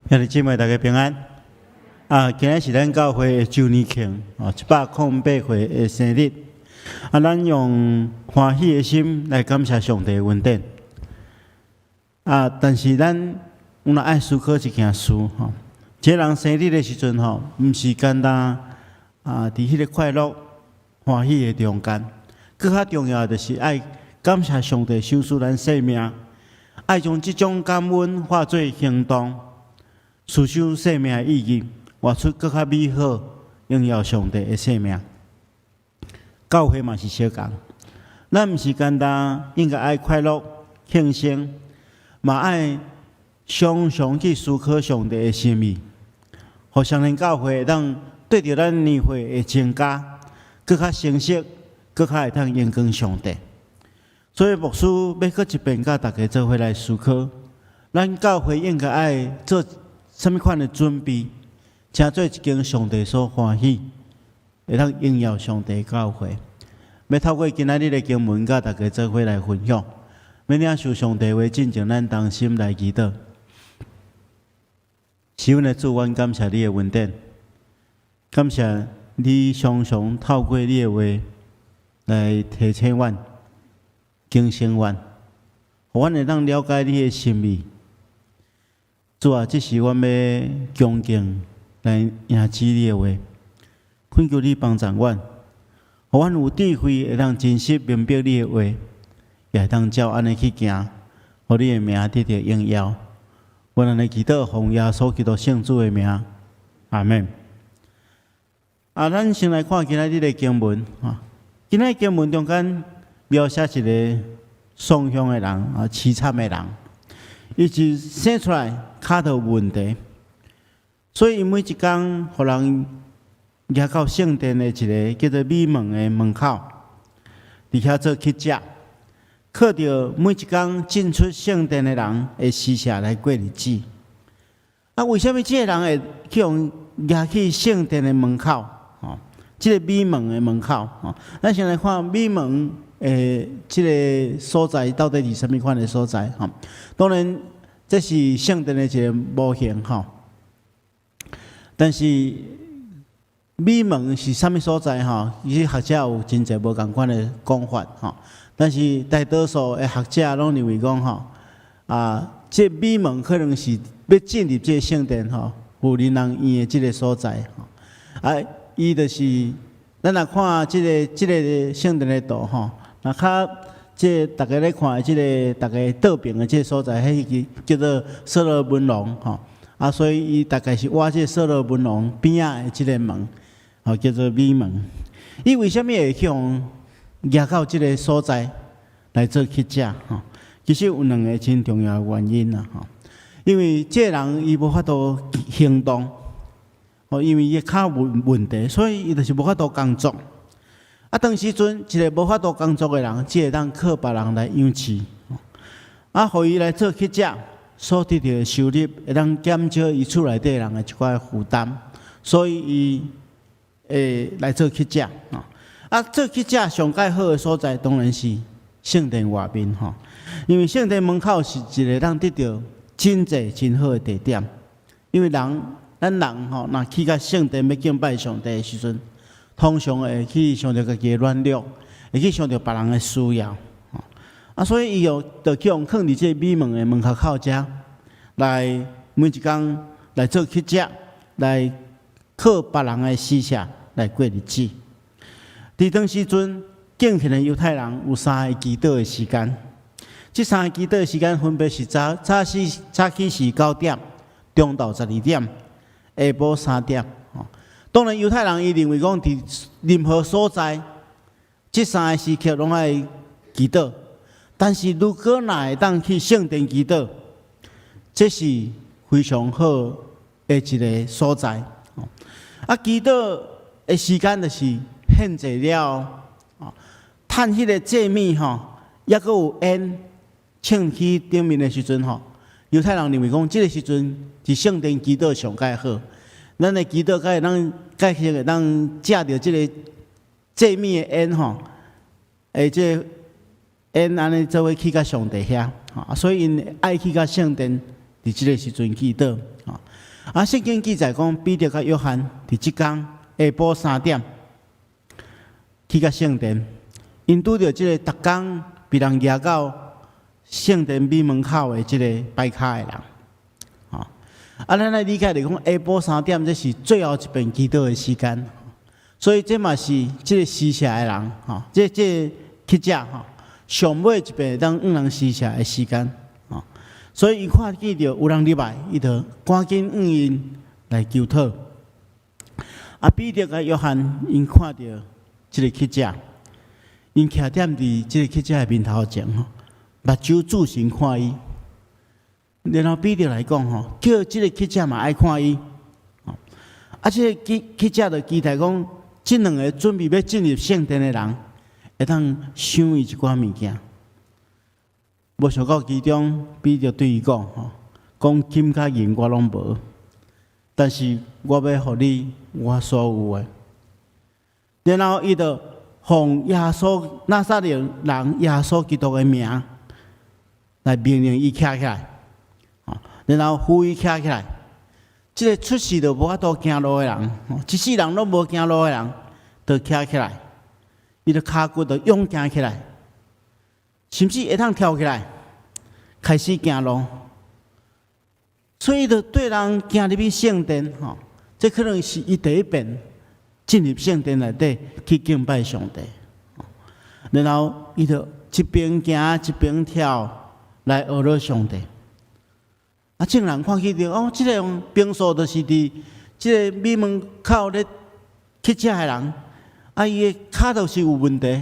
兄弟姊妹，大家平安。啊，今日是咱教會的周年慶，哦，108歲的生日。啊，咱用歡喜的心來感謝上帝的恩典。啊，但是咱有若愛思考一件事，吼，這個人生日的時陣，吼，毋是干焦啊，佇彼个快樂歡喜的中間，閣較重要的就是愛感謝上帝賞賜咱生命，愛將這種感恩化做行動。思想生命的意義，活出閣較美好、榮耀上帝的生命。教會嘛是相仝，咱毋是干焦應該愛快樂慶生，嘛愛常常去思考上帝的心意，予雙連教會會當對著咱年歲的增加，閣較成熟，閣較會當榮光上帝。所以牧師欲閣一遍佮大家做伙來思考，咱教會應該愛做啥物款的準備，成做一間上帝所歡喜，會當榮耀上帝的教會。欲透過今仔日的經文，佮大家做伙來分享。欲領受上帝話進前，咱同心來祈禱。是阮的主，阮感謝你的恩典，感謝你常常透過你的話來提醒阮、警醒阮，予阮會當了解你的心意。主啊，這時阮欲恭敬來迎接你的話，懇求你幫助阮，予阮有智慧，會當真實明白你的話，也會當照按呢去行，予你的名得著榮耀。阮按呢祈禱，奉耶穌基督聖子的名，阿們。啊，咱先來看今仔日的經文，啊，今仔日經文中間描寫一个喪鄉的人，啊，淒慘的人，伊一生出來跤頭有問題，所以伊每一工予人舉到聖殿的一个叫做美門的門口，佇遐做乞食，靠著每一工進出聖殿的人的施捨來過日子。啊，為啥物這个人會去予舉去聖殿的門口？吼，這个美門的門口，吼，咱先來看美門的這个所在到底是啥物款的所在？吼，當然這是聖殿的一个模型，吼。但是美門是啥物所在？吼，其實學者有真濟無仝款的講法，吼。但是大多數的學者攏認為講，吼，啊，這美門可能是欲進入這个聖殿，吼，婦人院的這个所在，吼。啊，伊就是咱若看這个聖殿的圖，吼，若較這逐家咧看的這个逐家倒爿的這个所在，彼个叫做所羅門廊，吼。啊，所以伊大概是倚這个所羅門廊邊仔的這个門，吼，叫做美門。伊為啥物會去予舉到這个所在來做乞食？吼，其實有兩个真重要的原因啦，吼。因為這个人伊無法度行動，哦，因為伊跤有問題，所以伊就是無法度工作。啊，當時陣一个無法度工作的人，只會當靠別人來養飼。啊，予伊來做乞食，所得著的收入會當減少伊厝內底人的一寡負擔，所以伊會來做乞食。啊，做乞食上蓋好的所在，當然是聖殿外面吼，因為聖殿門口是一个通得著真濟真好的地點。因為人，咱人吼，若去到聖殿欲敬拜上帝的時陣，通常會去想著家己的軟弱，會去想著別人的需要，啊，所以伊又就去予囥佇這个美門的門口口遮，來每一工來做乞食，來靠別人的施捨來過日子。佇當時陣，敬虔的猶太人有三个祈禱的時間，這三個祈禱的時間分別是早起時9點，中晝12點，下晡3點。當然，猶太人伊認為講，佇任何所在，這三個時刻攏愛祈禱。但是如果若會當去聖殿祈禱，這是非常好的一个所在。啊，祈禱的時間就是獻祭了後，趁彼个祭物吼，猶閣有煙衝去頂面的時陣吼，猶太人認為講，這个時陣佇聖殿祈禱上蓋好。咱的祈禱才會當，才會當藉著這个祭物的煙吼，會這个煙按呢做伙去到上帝遐，所以𪜶愛去到聖殿，佇這个時陣祈禱。啊，聖經記載講，彼得佮約翰佇這工下晡3點去到聖殿，𪜶拄著這個逐工被人夯到聖殿美門口的這個跛跤的人。啊，咱來理解來講，下晡三點這是最後一遍祈禱的時間，所以這嘛是這個施捨的人，吼，這乞者吼，上尾一遍會當向人施捨的時間，吼，所以伊看見著有人入來，伊就趕緊向𪜶來求討。啊，彼得佮約翰𪜶看著這個乞者，𪜶徛踮佇這個乞者的面頭前，吼，目睭注神看伊。然後彼得來講吼，叫這個乞者嘛愛看伊。啊，這個乞者就期待講，這兩个準備欲進入聖殿的人，會當賞伊一寡物件。無想到其中彼得對伊講吼，講金佮銀我攏無，但是我欲予你我所有的。然後伊就奉耶穌拿撒勒人耶穌基督的名來命令伊徛起來。然後扶伊徛起來，這個出世就無法度行路的人，一世人攏無行路的人，就徛起來，伊的跤骨就勇健起來，甚至會當跳起來，開始行路。所以，就對人行入去聖殿，吼，這可能是伊第一遍進入聖殿內底去敬拜上帝。然後，伊就一邊行一邊跳來學了上帝。啊！眾人看見著，哦，這个平素就是佇這个美門口咧乞食的人，啊，伊的跤就是有問題，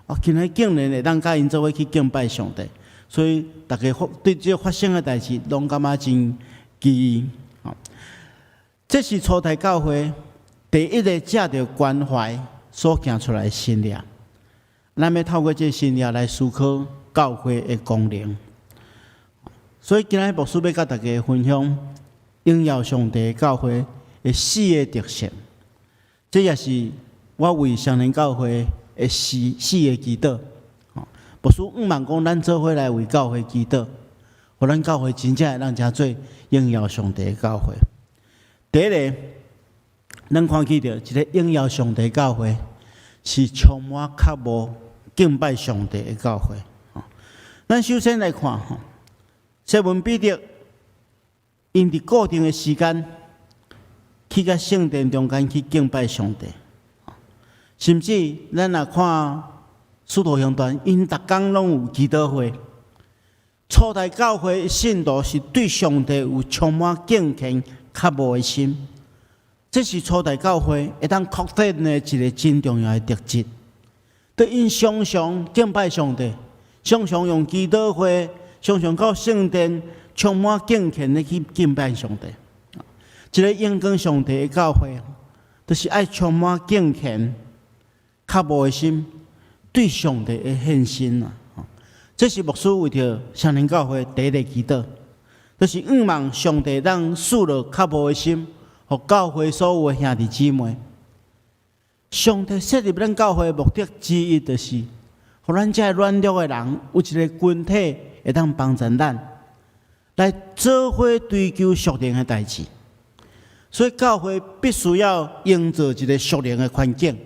哦，今日竟然會當佮𪜶做伙去敬拜上帝，所以逐家發對這个發生的代誌，攏感覺真奇異。吼，這是初代教會第一个藉著關懷所行出來的神跡。咱欲透過這个神跡來思考教會的功能。所以今日牧師欲佮大家分享榮耀上帝教會的四个特性，這也是我為雙連教會的四个祈禱。牧師向望講，咱做伙來為教會祈禱，予咱教會真正會當成做榮耀上帝的教會。第一个，咱看見著一个榮耀上帝教會是充滿渴慕敬拜上帝的教會。咱首先來看吼，西門彼得，𪜶佇固定的時間去到聖殿中間去敬拜上帝，甚至咱若看使徒行傳，𪜶逐工攏有祈禱會。初代教會信徒是對上帝有充滿敬虔、渴慕的心，這是初代教會會當確定的一个真重要的特質。對𪜶常常敬拜上帝，常常用祈禱會，常常到聖殿，充滿敬虔的去敬拜上帝。一个榮光上帝的教會，就是愛充滿敬虔、渴慕的心，對上帝的獻身啊！這是牧師為著雙連教會第一个祈禱，就是向望上帝當賜落渴慕的心，予教會所有的兄弟姊妹。上帝設立咱教會的目的之一，就是予咱這軟弱的人有一个群體會當幫助咱，來做伙追求屬靈的代誌。所以教會必須要營造一个屬靈的環境。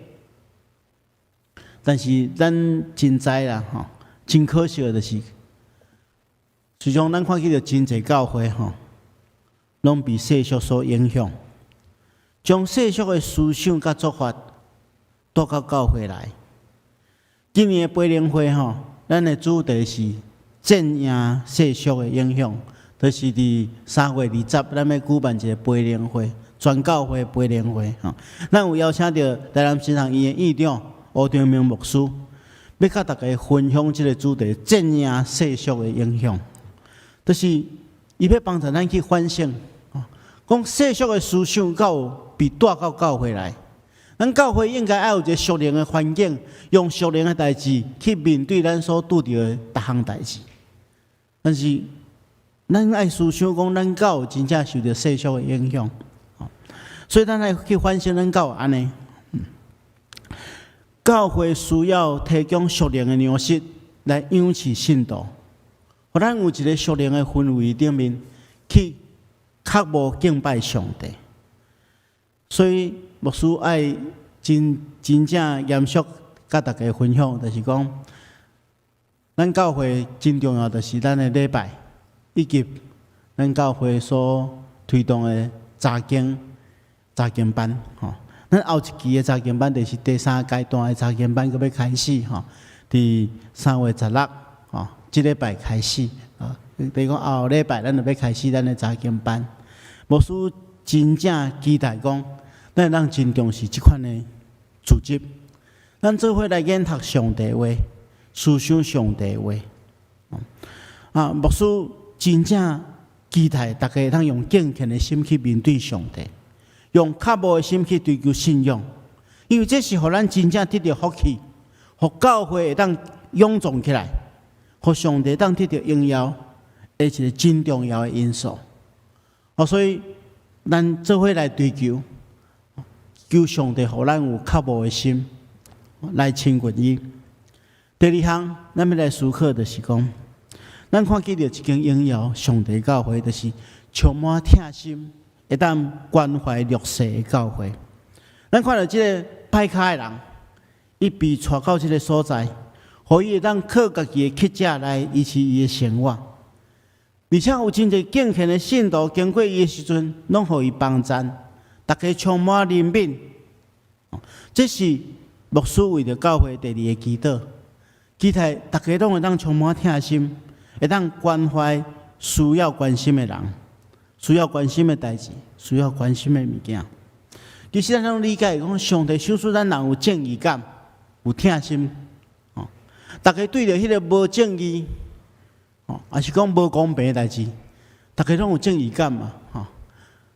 但是咱真知啦，吼，真可惜的就是，實際上咱看見著真濟教會吼，攏被世俗所影響，將世俗的思想佮做法帶到教會來。今年的培靈會吼，咱的主題是戰贏世俗的影響，就是佇3月20，咱欲舉辦一个培靈會，全教會培靈會吼。咱有邀請著台南神學院的院長吳長明牧師，欲佮大家分享這个主題：戰贏世俗的影響。就是伊欲幫助咱去反省，講世俗的思想敢有被帶到教會來。咱教會應該愛有一个屬靈的環境，用屬靈的代誌去面對咱所拄著的逐項代誌。但是，咱愛思想講，咱敢有真正受著世俗的影響，所以咱愛去反省咱敢有按呢。教會需要提供屬靈的糧食來養飼信徒，予咱有一个屬靈的氛圍頂面去較無敬拜上帝。所以牧師愛真真正嚴肅佮大家分享，就是講，咱教會真重要，就是咱的禮拜，以及咱教會所推動的查經查經班，吼。咱後一期的查經班就是第三階段的查經班，閣欲開始吼，佇3月16，吼，這禮拜開始啊。比如講後禮拜，咱就欲開始咱的查經班。牧師真正期待講，咱會當真重視這款的組織，咱做伙來研讀上帝話，思想上帝話。啊，牧師真正期待大家會當用敬虔的心去面對上帝，用渴慕的心去追求信仰，因為這是予咱真正得著福氣，予教會會當勇壯起來，予上帝當得著榮耀，的一個真重要的因素。哦，所以咱做伙來追求，求上帝予咱有渴慕的心來親近伊。第二項，咱欲來思考就是講，咱看見著一間榮耀上帝教會，就是充滿疼心，會當關懷弱勢的教會。咱看著這个跛跤的人，伊被帶到這个所在，予伊會當靠家己的乞食來維持伊的生活。而且有真濟敬虔的信徒經過伊的時陣，攏予伊幫贊，大家充滿憐憫。這是牧師為著教會第二个祈禱，期待大家攏會當充滿疼心，會當關懷需要關心的人，需要關心的代誌，需要關心的物件。其實咱攏理解講，上帝賞賜咱人有正義感，有疼心。哦，大家對著彼个無正義，哦，抑是講無公平的代誌，大家攏有正義感嘛，吼。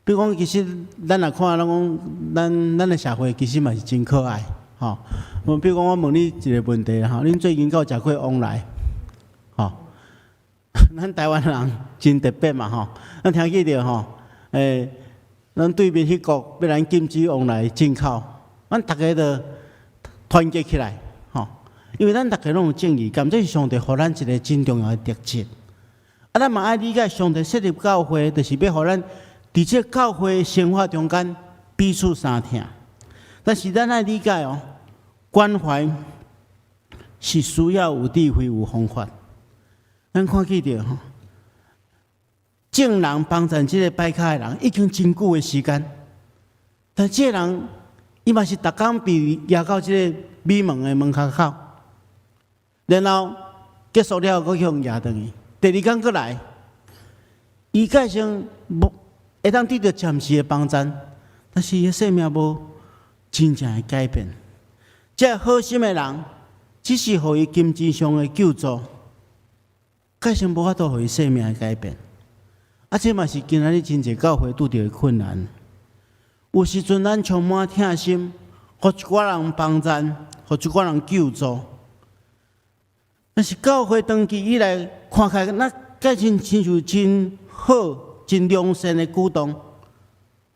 比如講，其實咱若看，攏講咱咱的社會其實嘛是真可愛，吼。比如講，我問你一个問題吼，恁最近敢有食過旺來？吼，咱台灣人真特別嘛，吼。咱聽見著吼，咱對面彼國欲來禁止旺來進口，咱逐家就團結起來，吼。因為咱逐家攏有正義感，這是上帝予咱一个真重要的特質。啊，咱嘛愛理解，上帝設立教會，就是欲予咱佇這个教會生活中間彼此相疼。但是咱愛理解哦，關懷是需要有智慧、有方法。咱看見著吼，眾人幫贊這个跛跤的人，已經真久的時間，但這个人伊嘛是逐工被攑到這个美門的門跤口，然後結束了後，閣去予攑轉去。第二工閣來，伊蓋先無會當得著暫時的幫贊，但是伊的生命無真正的改變。這个好心的人，只是予伊金錢上的救助，蓋先無法度予伊生命的改變。啊，這嘛是今仔日真濟教會拄著的困難。有時陣咱充滿疼心，予一寡人幫贊，予一寡人救助。但是教會長期以來看起來，那蓋親親像真好、真良善的舉動，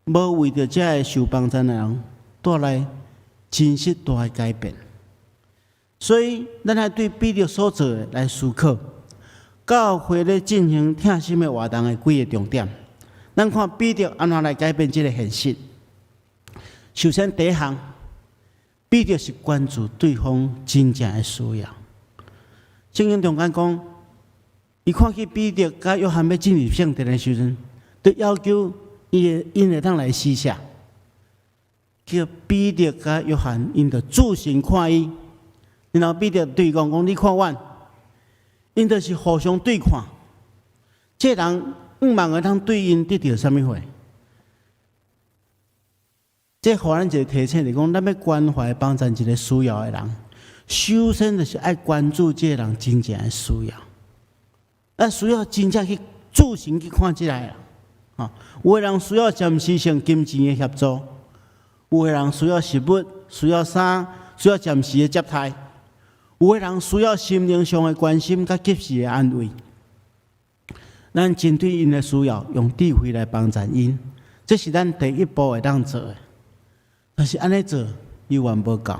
無為著這个受幫贊的人帶來真實大的改變。所以，咱愛對彼得所做的來思考，教會咧進行疼心的活動的幾个重點。咱看彼得按怎來改變這个現實。首先，第一項，彼得是關注對方真正的需要。聖經中間講，伊看見彼得佮約翰欲進入聖殿的時陣，就要求伊𪜶會當來施捨。叫彼得佮約翰，𪜶就注神看伊，然後彼得對伊講講：你看阮，𪜶就是互相對看。這个人向望會當對𪜶得著啥物貨？這予咱一个提醒，就講咱欲關懷幫贊一个需要的人，首先就是愛關注這个人真正的需要。咱需要真正去注神去看這个人。吼，有的人需要暫時性金錢的協助，有的人需要食物，需要衫，需要暫時的接待，有的人需要心靈上的關心佮及時的安慰。咱針對𪜶的需要，用智慧來幫助𪜶，這是咱第一步會當做的。但是按呢做，猶原無夠。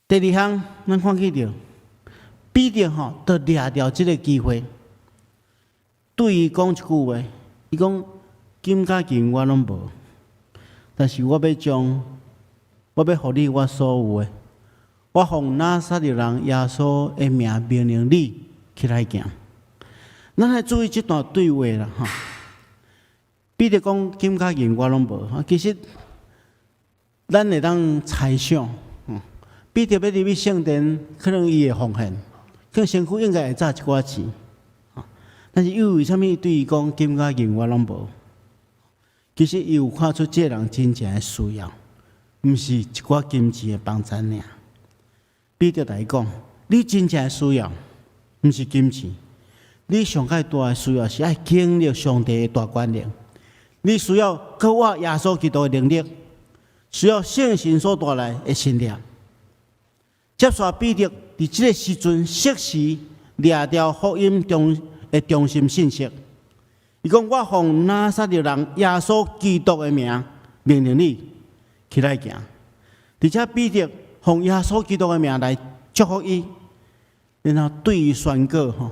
第二項，咱看見著彼得吼，就掠著這个機會。對伊講一句話，伊講金佮銀我攏無，但是我欲將我欲予你我所有的，我奉拿撒勒人耶穌的名命令你起來行。咱愛注意這段對話啦，吼。彼得講金佮銀我攏無，其實咱會當猜想，彼得欲入去聖殿，可能伊會奉獻，可能身軀應該會紮一寡錢，但是伊為啥物對伊講金佮銀我攏無？其實伊有看出這個人真正的需要，毋是一寡金錢的幫贊爾。彼得來講，你真正的需要，毋是金錢，你上蓋大的需要是愛經歷上帝的大權能。你需要閣活耶穌基督的能力，需要聖神所帶來的神力。接續彼得佇這個時陣適時掠著福音中的中心信息。伊講：我奉拿撒勒人耶穌基督的名命令你起來行。而且彼得奉耶穌基督的名來祝福伊，然後對伊宣告：吼，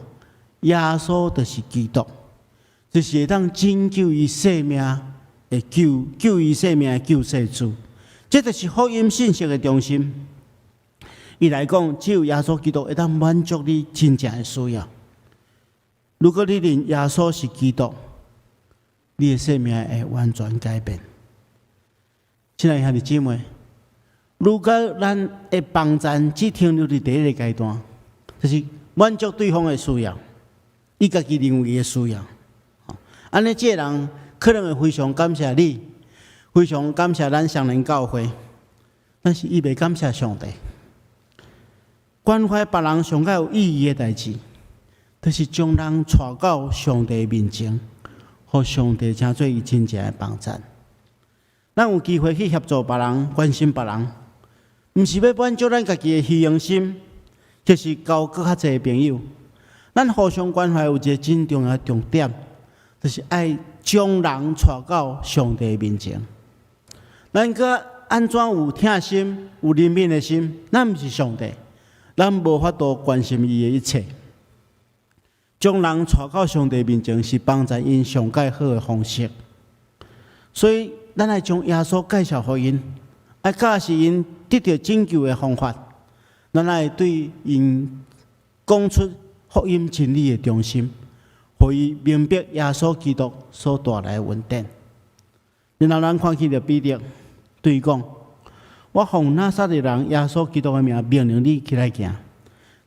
耶穌就是基督，就是會當拯救伊性命的救救伊性命的救世主。這就是福音信息的中心。伊來講，只有耶穌基督會當滿足你真正的需要。如果你認耶穌是基督，你的生命會完全改變。親愛兄弟姊妹，如果咱的幫贊只停留佇第一个階段，就是滿足對方的需要，伊家己認為的需要，按呢，這个人可能會非常感謝你，非常感謝咱雙連教會，但是伊袂感謝上帝。關懷別人上蓋有意義的代誌，就是將人帶到上帝面前，予上帝成做伊真正的幫贊。咱有機會去協助別人、關心別人，毋是欲滿足咱家己的虛榮心，就是交閣較濟朋友。咱互相關懷有一个真重要的重點，就是愛將人帶到上帝面前。咱閣按怎有疼心、有憐憫的心，咱毋是上帝，咱無法度關心伊的一切。將人帶到上帝面前，是幫助𪜶上蓋好的方式。所以，咱愛將耶穌介紹予𪜶，愛教示𪜶得著拯救的方法。咱愛對𪜶講出福音真理的中心，予伊明白耶穌基督所帶來的恩典。然後，咱看見著彼得對伊講：我奉拿撒勒人耶穌基督的名命令你起來行。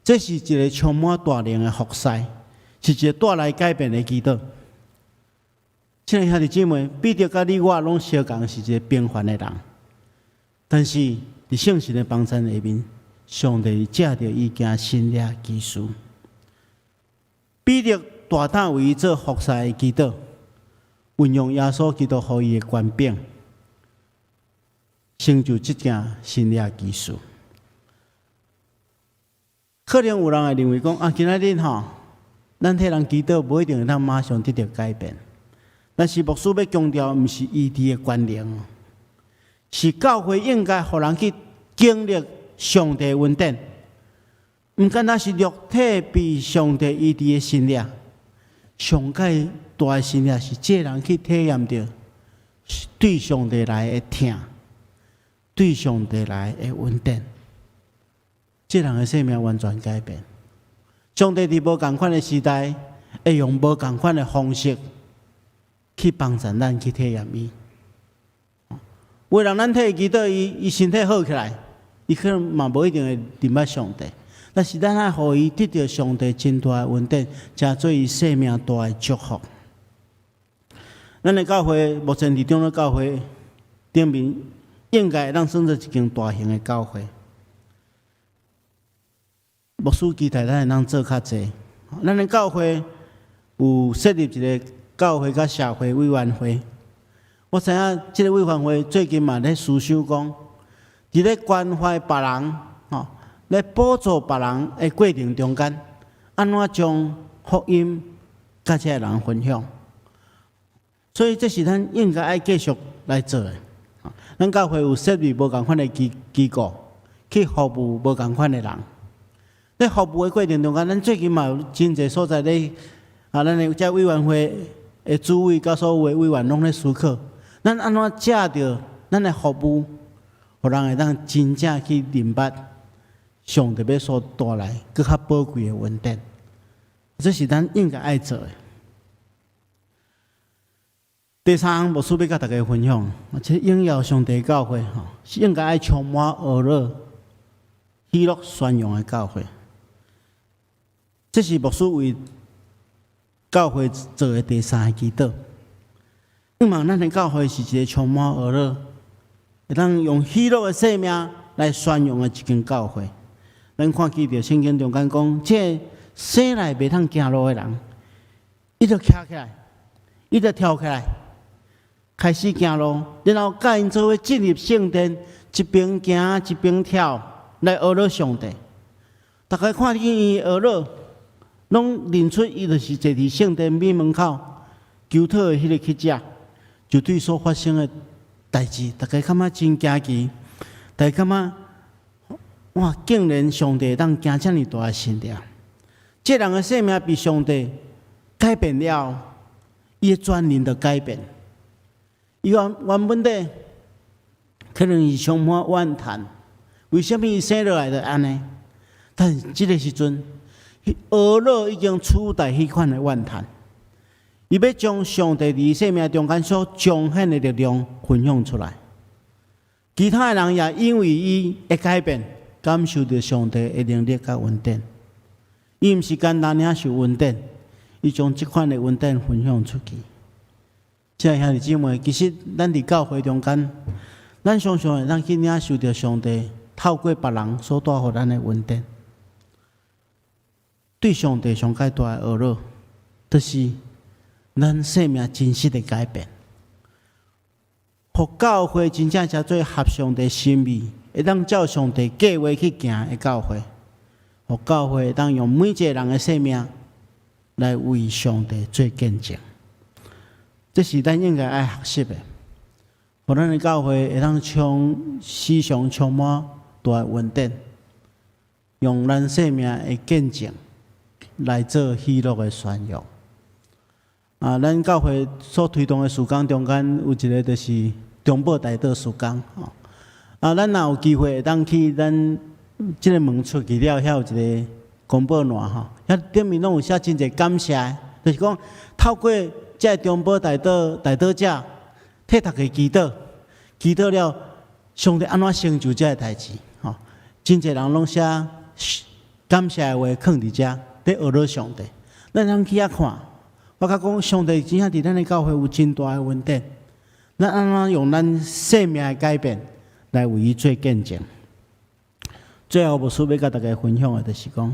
這是一个充滿大能的服侍，是一个帶來改變的祈禱。親愛兄弟姊妹，彼得佮你我攏相仝是一个平凡的人，但是佇聖神的幫贊下面，上帝藉著伊行神蹟奇事。彼得大膽為伊做服侍的祈禱，運用耶穌基督予伊的權柄，成就這件神蹟奇事。可能有人會認為講啊，今仔日吼，咱替人祈禱，無一定會當馬上得著改變。但是牧師欲強調，毋是醫治的權能，是教會應該予人去經歷上帝恩典，毋敢若是肉體被上帝醫治的神蹟，上蓋大的神蹟是這個人去體驗著對上帝來的疼，對上帝來的恩典，這人的生命完全改變。上帝佇無仝款的時代，會用無仝款的方式去幫助咱去體驗伊。有的人咱替伊祈禱，伊伊身體好起來，伊可能嘛無一定會認捌上帝。但是咱愛予伊得著上帝真大的恩典，成做伊生命大的祝福。咱的教會目前佇長老教會頂面，應該會當算做一間大型的教會。牧師期待咱會當做較濟。咱的教會有設立一個教會佮社會委員會。我知影這个委員會最近嘛咧思想講，佇咧關懷別人，吼，咧補助別人的過程中間，按怎將福音佮這个人分享？所以這是咱應該愛繼續來做的。咱教會有設立無仝款的機機構，去服務無仝款的人。咧服務的過程中間，咱最近嘛有真濟所在咧啊，咱的這委員會的主委佮所有的委員攏咧思考，咱按怎藉著咱的服務，予人會當真正去認捌上帝欲所帶來閣較寶貴的恩典。這是咱應該愛做的。第三項，牧師欲佮大家分享，這榮耀上帝教會吼，是應該愛充滿呵咾、喜樂宣揚的教會。這是牧師為教會做的第三个祈禱。希望咱的教會是一个充滿呵咾，會當用喜樂的生命來宣揚的一間教會。咱看見著聖經中間講，這生來袂通行路的人，伊就徛起來，伊就跳起來，開始行路，然後佮𪜶做伙進入聖殿，一邊行一邊跳來呵咾上帝。逐家看見伊呵咾，攏認出伊就是坐佇聖殿美門口求討的彼个乞者，就對所發生的代誌，逐家感覺真驚奇，逐家感覺哇，竟然上帝會當行遮爾大的神蹟。這人的生命被上帝改變了，伊的全人就改變。伊原本底可能是充滿怨嘆，為啥物伊生落來就按呢？但是這个時陣，呵咾已經取代彼款的怨嘆，伊欲將上帝佇生命中間所彰顯的力量分享出來。其他的人也因為伊的改變，感受著上帝的能力佮恩典。伊毋是簡單領受恩典，伊將這款的恩典分享出去。親愛兄弟姊妹，其實咱佇教會中間，咱常常會當去領受著上帝透過別人所帶予咱的恩典。對上帝上蓋大的呵咾，就是咱生命真實的改變。予教會真正成做合上帝心意，會當照上帝計劃去行的教會，予教會會當用每一个人的生命來為上帝做見證。這是咱應該愛學習的。予咱的教會會當充時常充滿大的恩典，用咱生命的見證來做喜樂的宣揚。啊，咱教會所推動的事工中間有一个就是中保代禱事工吼。啊，咱若有機會會當去咱這个門出去了，遐有一个公報欄吼，遐頂面攏有寫真濟感謝，就是講透過這个中保代禱代禱者替大家祈禱，祈禱了，上帝按怎成就這个代誌吼？真濟人攏寫感謝的話囥佇遮，咧呵咾上帝。咱通去遐看，我感覺講上帝真正佇咱的教會有真大的恩典。咱按怎用咱生命的改變來為伊做見證？最後，牧師欲佮大家分享的，就是講，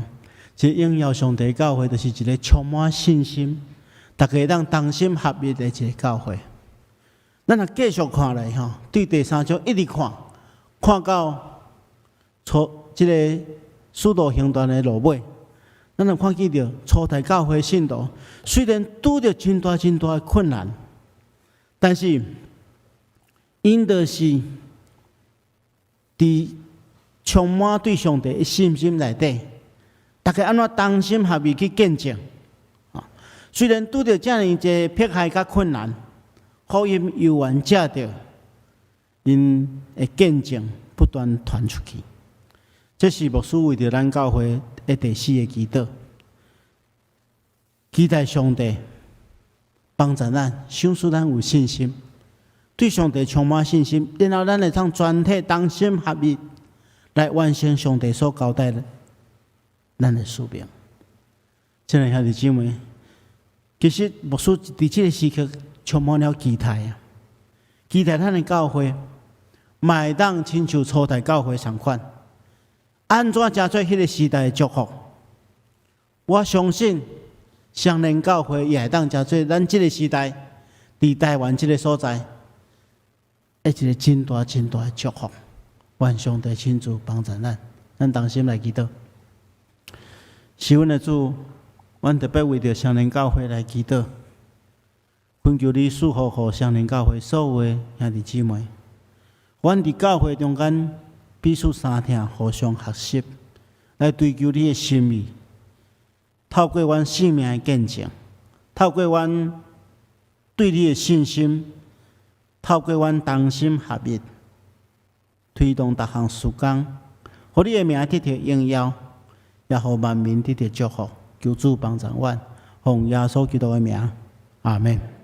這榮耀上帝教會，就是一个充滿信心，大家會當同心合意的一个教會。咱若繼續看落吼，對第三章一直看，看到初這个使徒行傳的落尾，咱就看見著初代教會信徒雖然拄著真大真大的困難，但是𪜶就是佇充滿對上帝的信心內底，大家按怎同心合意去見證？雖然拄著遮爾濟迫害佮困難，福音猶原藉著𪜶的見證不斷傳出去。這是牧師為著咱教會的第四个祈禱，期待上帝幫助咱，賞賜咱有信心，對上帝充滿信心，然後咱會當全體同心合意來完成上帝所交代的咱的使命。親愛兄弟姊妹，其實牧師佇這个時刻充滿了期待啊！期待咱的教會嘛會當親像初代教會仝款，按怎成做彼个時代的祝福？我相信雙連教會也會當成做咱這个時代佇台灣這个所在，一个真大真大的祝福。願上帝親自幫助咱，咱同心來祈禱。是阮的主，阮特別為著雙連教會來祈禱，懇求你賜福予雙連教會所有的兄弟姊妹。阮佇教會中間彼此相疼，互相學習，來追求你的心意。透過阮生命的見證，透過阮對你的信心，透過阮同心合一，推動逐項事工，予你的名得著榮耀，也予萬民得著祝福。求主幫助阮，奉耶穌基督的名，阿們。